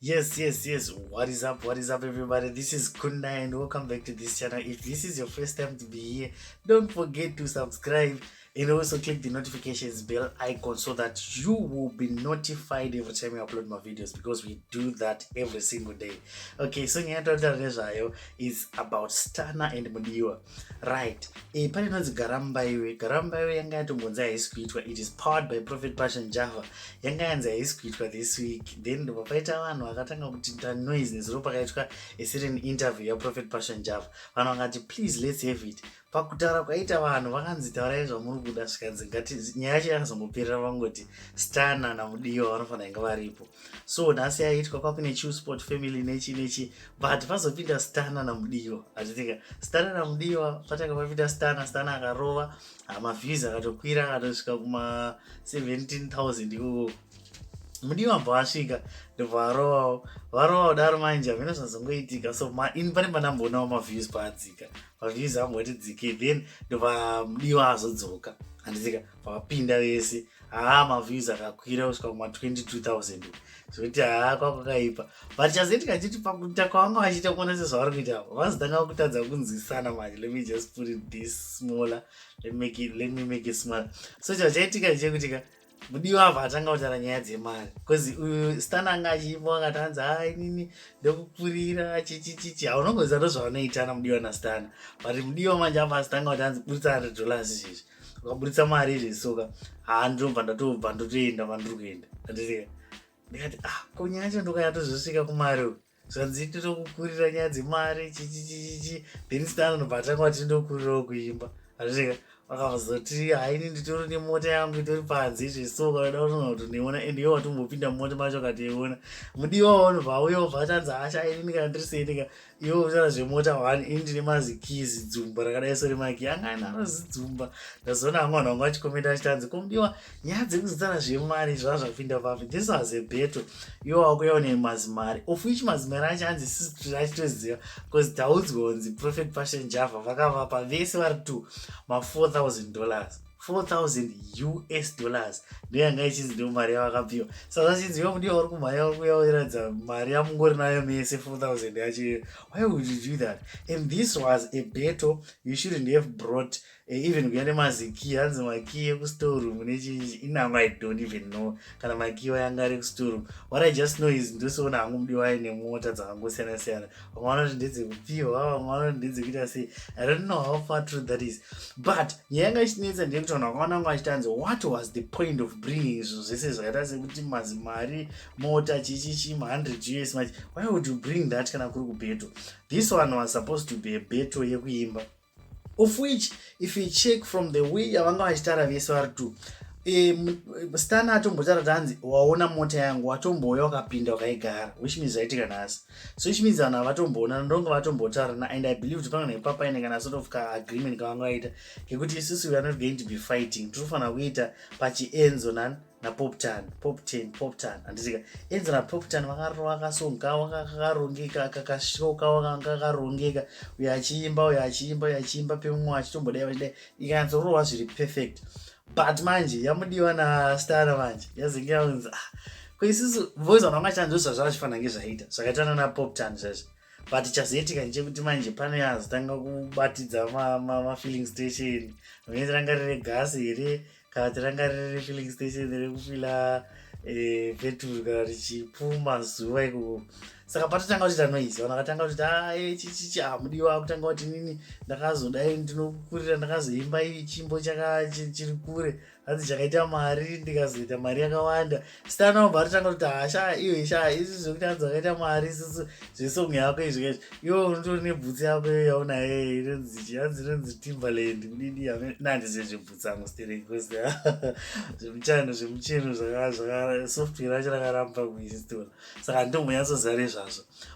Yes. What is up? What is up, everybody? This is Kunda, and welcome back to this channel. If this is your first time to be here, don't forget to subscribe and also click the notifications bell icon so that you will be notified every time we upload my videos, because we do that every single day. Okay, so nyaya yatotaura nezvayo is about Stunner and Mudiwa, right? Pane inonzi Garambaiwe. Garambaiwe yanga yatombonzi haisi kuitwa. It is powered by Prophet Passion Java. Yanga yanzi haisi kuitwa this week, then ndobva paita vanhu vakatanga kuita noise. Nezuro pakaitwa a certain interview yaProphet Passion Java, vanhu vakati, "Please, let's have it." Pakutaura kwaita vanhu, vakanzi, "Taurai zvamuri kuda." Zvikanzi ngati nyaya yacho yakazongoperera vangoti Stunner naMudiwa vanofanira inge varipo. So nhasi yaitwa kwakune Chillspot Family nechi nechi, but pazopinda Stunner naMudiwa. Achitika Stunner naMudiwa, patanga papinda Stunner. Stunner akarova maviews akatokwira, akatosvika kuma 17,000 ikoko. Mudiwa bva asvika, ndobva arovawo. Varova kudaro manje, hameno zvazongoitika. So ini pane pandamboonawo maviews paadzika, maviews amboti dzike, then ndobva Mudiwa azodzoka, handitika? Vakapinda vese, haa, maviews akakwira kusvika kuma 22,000, zvokuti haa, kwakwakaipa. But chazoitika chiti pakuita kwavanga vachiita, kuona sezvavari kuita, vazotanga kutadza kunzwisana manje. Let me just put it this smaller. Let me make it smaller. So chachaitika chekutika Mudiwa abva atanga kutaura nyaya dzemari, because uyu Stunner anga achiimba akati anzi, "Ha, inini ndokukurira chichichichi." Haunongoziva ndo zvavanoitana Mudiwa naStunner, but Mudiwa manje abva azitanga kuti anzi, "Buritsa $100 izvezvi. Ukaburitsa mari izvezvi, haa, ndinobva ndatobva ndotoenda pandiri kuenda." Anditika ndikati, "Ah, ko nyaya yacho ndokayatozosvika kumari uku?" Zvanzi, "Totokukurira nyaya dzemari chichichichichi." Then Stunner nobva atanga kuti, "Ndokurirawo kuimba." Anditika vakazoti, "Haini, nditori nemota yangu itori panze izveso, kana uda kutoona." And iwe watombopinda mumota macho ukatoiona. Mudiwa wanobva auya, ubva atanzi, "Hasha, inini kana ndiri senika, iwe utaura zvemota one, ini ndine mazikeys, dzumba rakadai so remakey." Anga anaro zidzumba. Ndazoona vamwe vanhu vanga vachikomenda achitanzi, "Ko Mudiwa, nyaya dzekuzotaura zvemari zvava zvapinda papi? This was a battle. Iwe wakuya une mazimari," of which mazimari acho anzi isusu achitoziva, because taudzwa kunzi Prophet Passion Java vakavapa vese vari two ma$4,000, US$4,000. Ndoyanga ichinzi ndo mari yavakapiwa. Saka zvachinzi, "Iwe Mudiwa, uri kumhanya, uri kuuya uiratidza mari yamungori nayo mese, 4000 yacho. Why would you do that? And this was a battle you shouldn't have brought, even kuya nemazikey." Hanzi makey ekustoreroom nechinji inango. I don't even know kana makey wayanga ari ekustoreroom. What I just know is ndosiona hangu Mudiwa aine mota dzakangosiyana siyana. Vamwe vanoti ndedzekupiwa, vamwe vanoti ndedzekuita sei. I don't know how far true that is, but nyaya yanga ichinetsa ndeyekuti vanhu vakaona vanga vachitanzi, "What was the point of bringing izvo zvese zvakaita sekuti mazimari, mota, chichichi, ma100 US machi? Why would you bring that kana kuri kubattle?" This one was supposed to be a battle yekuimba, of which if you check from the way yavanga vachitaura vese vari two, Stunner atombotaura kuti hanzi, "Waona mota yangu, watombouya wakapinda ukaigara," which means zvaitika nhasi. So which means vanhu havatomboonana, ndonge vatombotaurana. And I believe kuti panga nepapa paine kana sort of kaagreement kavanga vaita kekuti isusu we are not going to be fighting, tinofanira kuita pachienzo nani naPoptan, Poptan, Poptan, handitika? Enzo naPoptan vakarova vakasonga, vakarongeka, kakashoka vakanga kakarongeka, uyo achiimba, uyo achiimba, uyo achiimba pemumwe, achitombodai vachidai, ikanyatsorohwa zviri perfect. But manje yaMudiwa naStunner manje yazenge yaunzi, "Ah, ko isusu voice." Vanhu vanga chanzo zvazvachifanira kunge zvaita zvakaitana naPoptan zvazvo, but chazoitika ndechekuti manje pane azotanga kubatidza mafilling station. Rinenge ranga riri gasi here, kana kuti ranga riri filling station rekufila petrol, kana richipuma zuva ikoko. Saka patotanga kutoita noise, vanhu vakatanga kutoti, "A, chichichi." A, Mudiwa kutanga kuti, "Nini ndakazodai, ndinokurira, ndakazoimba chimbo chiri kure, hanzi chakaita mari, ndikazoita mari yakawanda." Stunner wabva atotanga kuti, "Hasha, iwe sha, isi zvekuti hanzi wakaita mari, isusu zvesong yako izvi kaizvi, iwe unotori nebhutsi yako iyo yaunayo, inonzi, hanzi inonzi Timberland kudidi." Nandizive zvebhutsi angu stereki, zvemuchando, zvemucheno, software racho rakaramba kuinstalla, saka handimbonyatsoziva nezvazvo.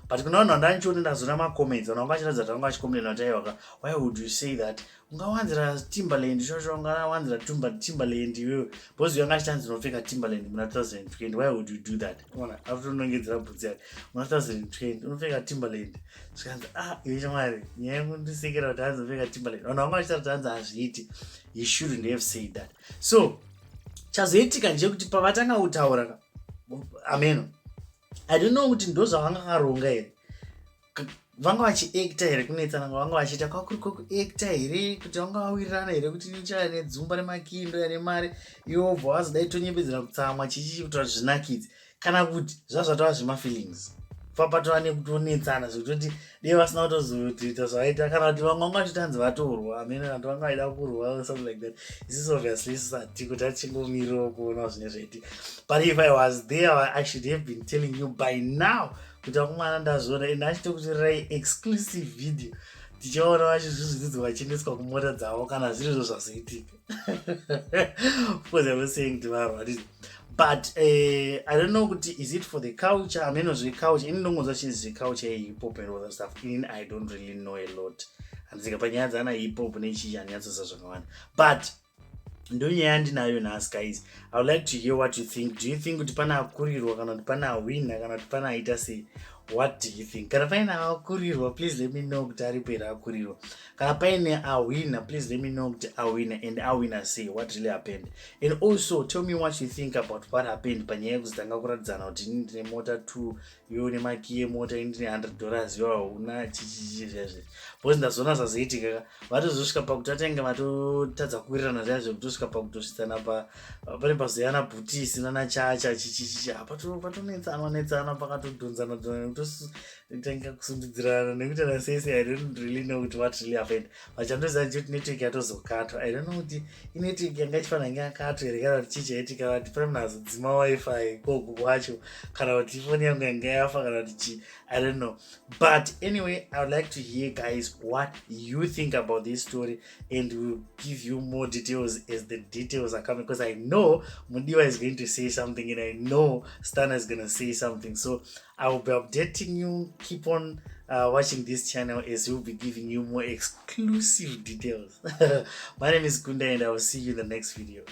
But kuna vanhu vandandichiona, ndazoona macomments, vanhu vanga vachiratidza kuti vanga vachicomplaina kuti, "Aiwaka, why would you say that? Ungawanzira Timberland shosho, ungawanzira Timberland iwewe, because yanga achichanzi unopfeka Timberland muna 2020. Why would you do that?" Ona akutonongedzera bhutsi yake. "Muna 2020 unopfeka Timberland?" Zvikanzi, "Ah, iwe shamwari, nyaya yekundisekera kuti hanzi unopfeka Timberland." Vanhu vanga vachitaura kuti hanzi hazviiti, he shouldn't have said that. So chazoitika ndechekuti pavatanga kutaura, ameno. I don't know kuti ndo zvavanga karonga here, vanga vachiacta here kunetsana, vanga vachiita kwakuri kwekuacta here, kuti vanga vawirirana here kuti nichaya nedzumba remakindo yane mari, iwo bva wazodai tonyembedzera kutsamwa chichichi kutora zvinakidzi, kana kuti zvazvatova zvemafeelings, papatova nekutonetsana zvekutoti dei vasina kutozotoita zvavaita, kana kuti vamwe vanga vachitanzi vatorwa amene, kana kuti vanga vaida kurwa, something like that. Isusu obviously isusu hatiko, tachingomirirawo kuona zvine zvaitika. But if I was there, I should have been telling you by now kuti vakomana, ndazviona, and achitokutorirai exclusive video tichivaona vachizvizvidzidzo vachiendeswa kumota dzavo, kana zviri zvo zvazoitika. Of course I'm not saying kuti varwa, but I don't know kuti is it for the culture, ameno zveculture. Ini ndongonzwa chinzi zveculture yehip hop and all that stuff. Inini I don't really know a lot, handisika panyaya dzana hip hop nechii, handinyatsoziva zvakawanda, but ndonyaya yandinayo nhasi. Guys, I would like to hear what you think. Do you think kuti pane akurirwa, kana kuti pane awina, kana kuti pane aita sei? What do you think? Kana paine akurirwa, please let me know kuti aripo here akurirwa. Kana paine awina, please let me know kuti awina and awina sei, what really happened. And also tell me what you think about what happened panyaya yekuzotanga kuratidzana kuti ini ndine mota two, iwe une makiyi emota, ini ndine $100, iwe hauna, chichichi zviya zviya. Because ndazoona zvazoitika ka, vatozosvika pakuti vatenge vatotadza kuwirirana zviya, zvekutosvika pakutosvitsana pane pazoyana bhutisi nanachacha, chichichichi, patonetsanwa netsana, pakatodhonzana dhonzana, nekutotanga kusundidzirana nekuitana sei sei. I don't really know kuti what really happened. Vachandoziva kuti network yatozokatwa. I don't know kuti inetwork yanga ichifanira kunge yakatwa here, kana kuti chii chaitika, kuti pane munhu azodzima WiFi ikoko kwacho, kana kuti foni yangu yanga yafa, kana kuti chii, I don't know. But anyway, I would like to hear, guys, what you think about this story, and we'll give you more details as the details are coming, because I know Mudiwa is going to say something and I know Stunner is going to say something. So I will be updating you. Keep on watching this channel as we'll be giving you more exclusive details. My name is Kunda and I will see you in the next video.